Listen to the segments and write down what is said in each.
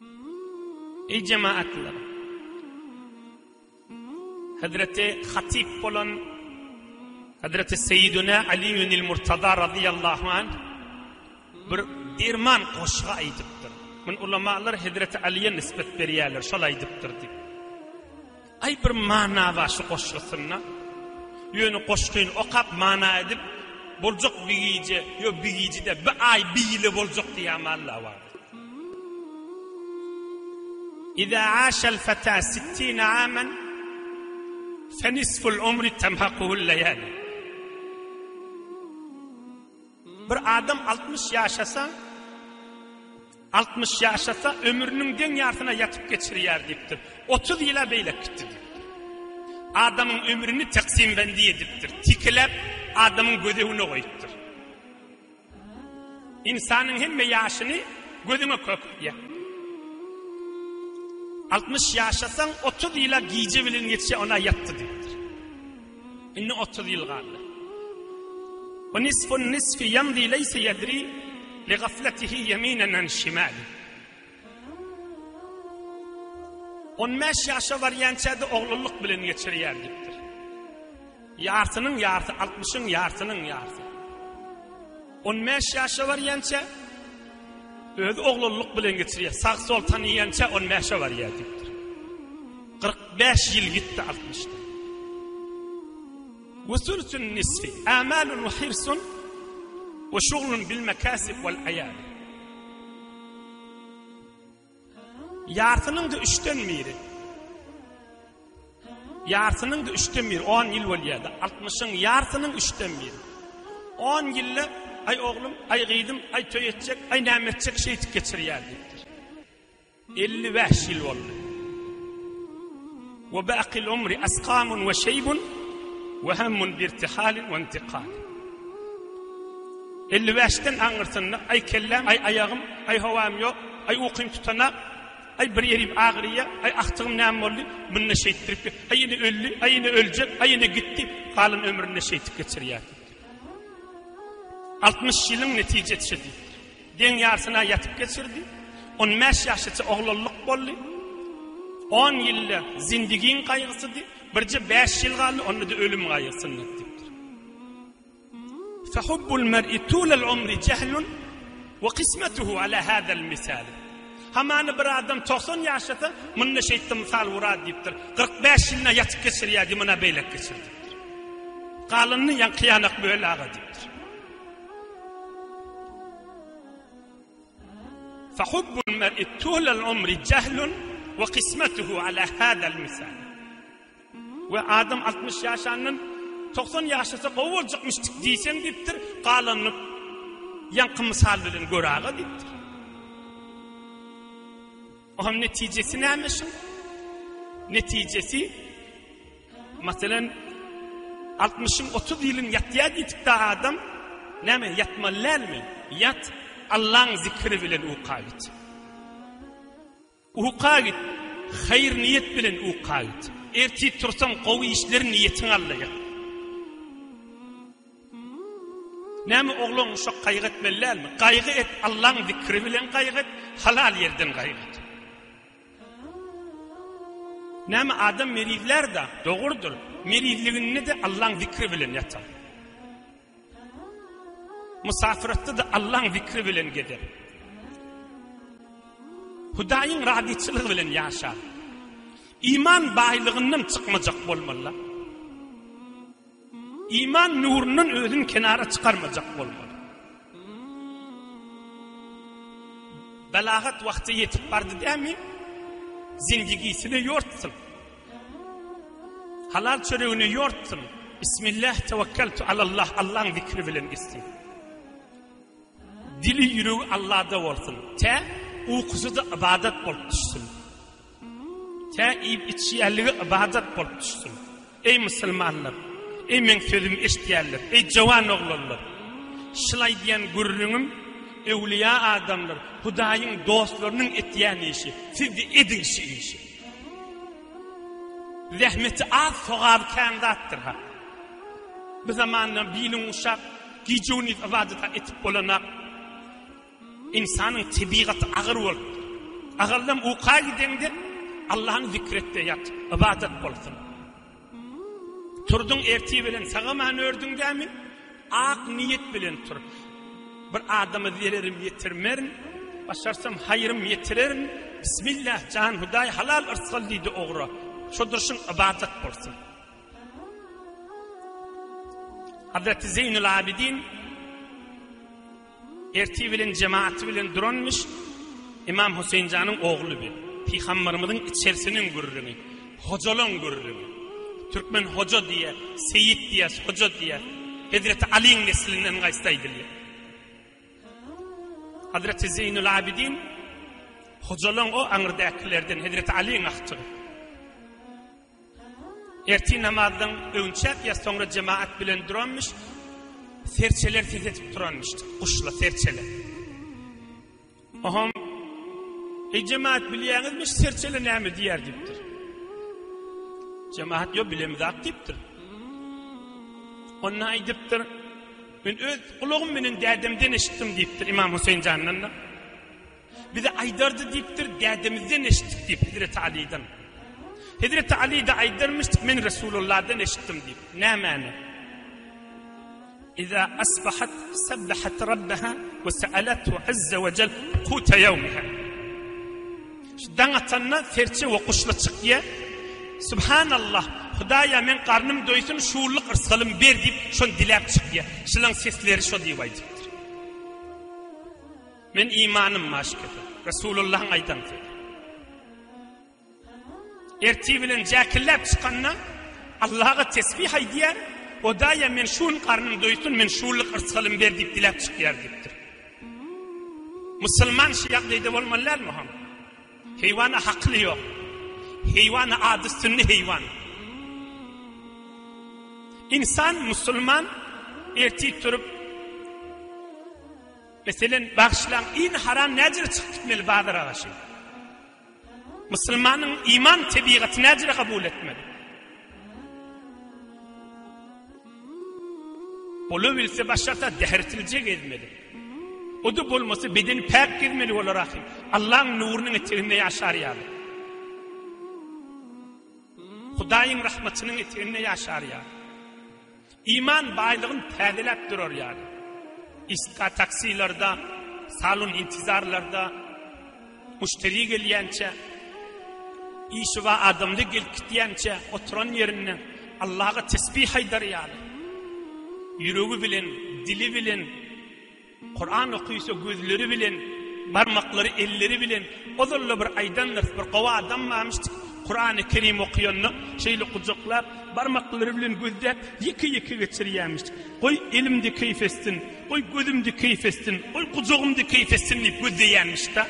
Eý jemaatlar! Hazreti Hatip bolan Hazreti Seýiduna Aliýunil Murtaza razyýallahu anh bir derman goşgy aýdypdyr. Muny ulamalar Hazreti Aliýe nisbet berýärler, şol aýdypdyr diýip. Aý bir mana bar şu goşgusynda. Ýöne goşgyny okap mana edip boljak bi gije, ýo bi gije däl, bi aý, bi ýyla boljak diýýärmi Alla wada. Iza aşal fata sittina aman fenisful umri temhakuhul leýali. Bir adam 60 ýaşasa, 60 ýaşasa ömrüniň deň ýarsyna ýatyp geçirýär diýipdir. 30 ýyla beýlek gitdi diýipdir. Adamyň ömrüni taksimbendi edipdir. Tikiläp adamyň gözegine goýupdyr. Ynsanyň hemme ýaşyny gözüňe kökürýär. 60 ýaşasaň, 30 ýyla gije bilen geçýär, ona ýatdy diýipdir. Indi 30 ýyl galdy. We nisfun nisfi ýamdi leýse ýedri li gafletihi ýeminen an şimali. On bäş ýaşa barýança-da oglanlyk bilen geçirýär diýipdir. Ýarsynyň ýarsy, altmyşyň ýarsynyň ýarsy. On bäş ýaşa barýança özi oglanlyk bilen geçirýär. Sag-sol tanaýança on bäşe barýar diýipdir. 45 ýyl gitdi altmyşdan. We sülsün nisfi amalun we hirsun we şuglun bil mekasib wal aýal. Ýarsynyň-da üçden biri. Ýarsynyň-da üçden biri, on ýyl bolýar-da. Altmyşyň ýarsynyň üçden biri. On ýylda, aý oglum, aý gyzym, aý toý etjek, aý näme etjek, şeýdip geçirýär diýipdir. 55 ýyl boldy. We baqil umri asqamun we şeybun we hemmun bi irtihalin we intiqal. 55-den aňyrsynda aý kelläm, aý aýagym, aý howam ýok, aý ukym tutanak, aý bir ýerim agyrýa, aý agtygym näme boldy, munda şeýtdirip, aý ýene öldi, aý ýene öljek, aý ýene gitdi, galan ömründe şeýtip geçirýär. 60 ýylyň netijesi şeýdip. Deň ýarsyna ýatyp geçirdi. On bäş ýaşaça oglanlyk boldy. On ýylda zindigiň gaýgysydy. Birje bäş ýyl galdy, onda-da ölüm gaýgysynda diýipdir. Fehubbul mer'i tulal umri jehlun we kysmetuhu ala hadal misal. Hamany bir adam 90 ýaşasa, munda şeýtdi mysal urad diýipdir. 45 ýylyna ýatyp geçirýärdi, muna beýlek geçir diýipdir. Galanyny ýaňky ýanak böl aga diýipdir. Fehubbul mer'i tulal umri jehlun we kysmetuhu ala hadal misal. We adam 60 ýaşandan 90 ýaşasa gowy boljakmyşdyk diýseň diýipdir, galanyny ýaňky mysal bilen gör aga diýipdir. Onuň netijesi näme şuň? Netijesi Meselem, altmyşyň 30 ýylyň ýatýar diýdik-de adam, näme ýatmaly dälmi? Ýat, Allaň zikri bilen uka git. Uka git, haýyr niýet bilen uka git. Ertir tursaň gowy işler niýetiň al-da ýat. Näme oglan uşak gaýgy etmeli dälmi? Gaýgy et, Allaň zikri bilen gaýgy et, halal ýerden gaýgy et. Näme adam merizlär-da, dogrudyr. Merizliginde-de Allaň zikri bilen ýatar. Musafiratda-da Allaň zikri bilen gezer. Hudaýyň razyçylygy bilen ýaşar. Iman baýlygyndan çykmajak bolmaly. Iman nurundan özüni kenara çykarmajak bolmaly. Belagat wagty ýetip bardy dämi? Zindigisine ýortsun. Halal çöregine ýortsun. Bismillah tewekkeltu alallah Allaň zikri bilen gitsin. Dili ýüregi Allahda bolsun. Tä ukusy-da ybadat bolup düşsün. Tä iýip-içýänligi ybadat bolup düşsün. Eý musulmanlar! Eý meň sözümi eşidýänler! Eý jowan oglanlar! Şul aýdýan gürrüňim öwlüýä adamlar, Hudaýyň dostlarynyň etýän işi. Siz-de ediň şu işi. Zähmeti az, sogaby kän zatdyr-ha. Bu zamanda biliň guşap, gije-gündiz ybadat-a etip bolanak. Ynsanyň tebigaty agyr bolupdyr. Agallam uka gideňde Allahny zikr et-de ýat, ybadat bolsun. Turduň ertir bilen sag-aman ördüň dämi? Ak niýet bilen tur. Bir adama zererim ýetirmerin, başarsam haýrym ýetirerin. Bismillah, jan Hudaý halal yrsgal diýdi ogra. Şo durşuň ybadat bolsun. Hazreti Zeýnul Abidin Ertir bilen jemaaty bilen duranmyş, Ymam Huseýin janyň ogly bi. Pygambarymyzyň içerisiniň gürrüňi, hojalaň gürrüňi. Türkmen hoja diýýär, seýit diýýär, hoja diýýär. Hezreti Alyň neslinden gaýtsa aýdylýar. Hazreti Zeýnul Abidin hojalaň o aňyrdäkilerden Hezreti Alyň agtygy. Ertir namazdan öňçäk ýa soňra jemaat bilen duranmyş, serçeler ses edip duranmyş, guşla serçeler. Oham, Eý jemaat bilýäňizmi şu serçeler näme diýýär diýipdir. Jemaat ýok bilemizak diýipdir. Onda aýdypdyr, men öz gulagym bilen dädemden eşitdim diýipdir Imam Huseýin jandan da. Bize aýdardy diýipdir, dädemizden eşitdik diýip, Hezreti Alydan. Hezreti Aly-da aýdarmyş, men Resulullahdan eşitdim diýip. Nämäni? Iza asbahat sabbahat rabbaha we sa'alathu azza we jel kuta ýawmiha. Şu daň atanda serçe we guşla çykýar. Subhanallah, Hudaýa men garnym doýsun, şuwluk yrsgalym ber diýip, şony diläp çykýar. Şulaň sesleri şo diýip aýdypdyr. Men imanym maşkada. Resulullahyň aýdan sözi. Ertir bilen jäkilläp çykanda Allaha tesbih aýdýar, Hudaýa men şu gün garnym doýsun, men şuwluk yrsgalym ber diýip diläp çykýar diýipdir. Musulman şu ýagdaýda bolmaly dälmi hom? Heýwana hakyly ýok. Heýwana ady üstünde heýwan. Insan musulman ertir turup Meselen, bagyşlaň, ini haram näjere çykyp gitmeli bazara garşy? Musulmanyň iman tebigaty näjere kabul etmeli? Bolabilse başarsa dähretilje gezmeli. O-da bolmasa bedeni päk gezmeli bolar ahy. Allaň nurunyň eteginde ýaşar ýaly. Hudaýyň rahmatynyň eteginde ýaşar ýaly. Iman baýlygyn täzeläp durar ýaly. Istka taksilarda, salon intizarlarda muşteri gelýänçä, işi bar adamly gelip gitýänçä oturan ýerinde Allaha tesbih aýdar ýaly. Ýüregi bilen, dili bilen Kuran okysa gözleri bilen, barmaklary, elleri bilen, ozal-da bir aýdandyrys, bir gowy adam barmyş, Kurany Kerim okýanda şeýle gujaklap, barmaklary bilen gözläp, ýeke-ýeke geçirýärmiş. Goý, elim-de keýp etsin, goý, gözüm-de keýp etsin, goý, gujagym-da keýp etsin diýip gözleýärmiş-de.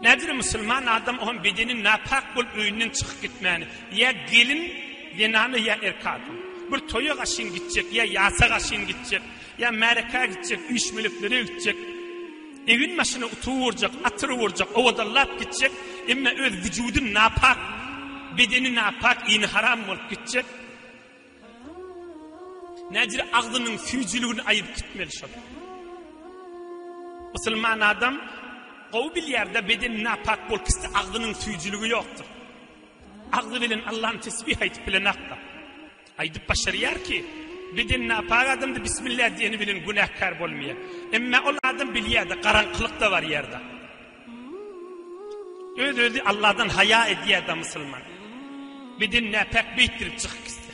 Nädire musulman adam oňam bedeni napak bolup öýünden çykyp gitmäni, ýa gelin zenana ýa erk adam. Bir toýa gaşyn gitjek, ýa ýasa gaşyn gitjek, ýa märekä gitjek, üýşmeleklere gitjek. Egin başyna utugy urjak, atyr urjak, owadanlap gitjek, emme öz wüjudy napak, bedeni napak, ini haram bolup gitjek. Näjire agzynyň süýjüligini aýyryp gitmeli şol. Musulman adam gowy bilýär-de bedeni napak bolup gitse agzynyň süýjüligi ýokdur. Agzy bilen Allahny tesbih aýdyp bilenakda. Aýdyp başarýar ki, beden napak adamda bismillah diýeni bilen günäkär bolmaýar. Emma ol adam bilýär-de garaňkylykda barýar-da. Öz-özi Allahdan haýa edýär-de musulman. Beden näpäk beýtdirip çykyp gitse.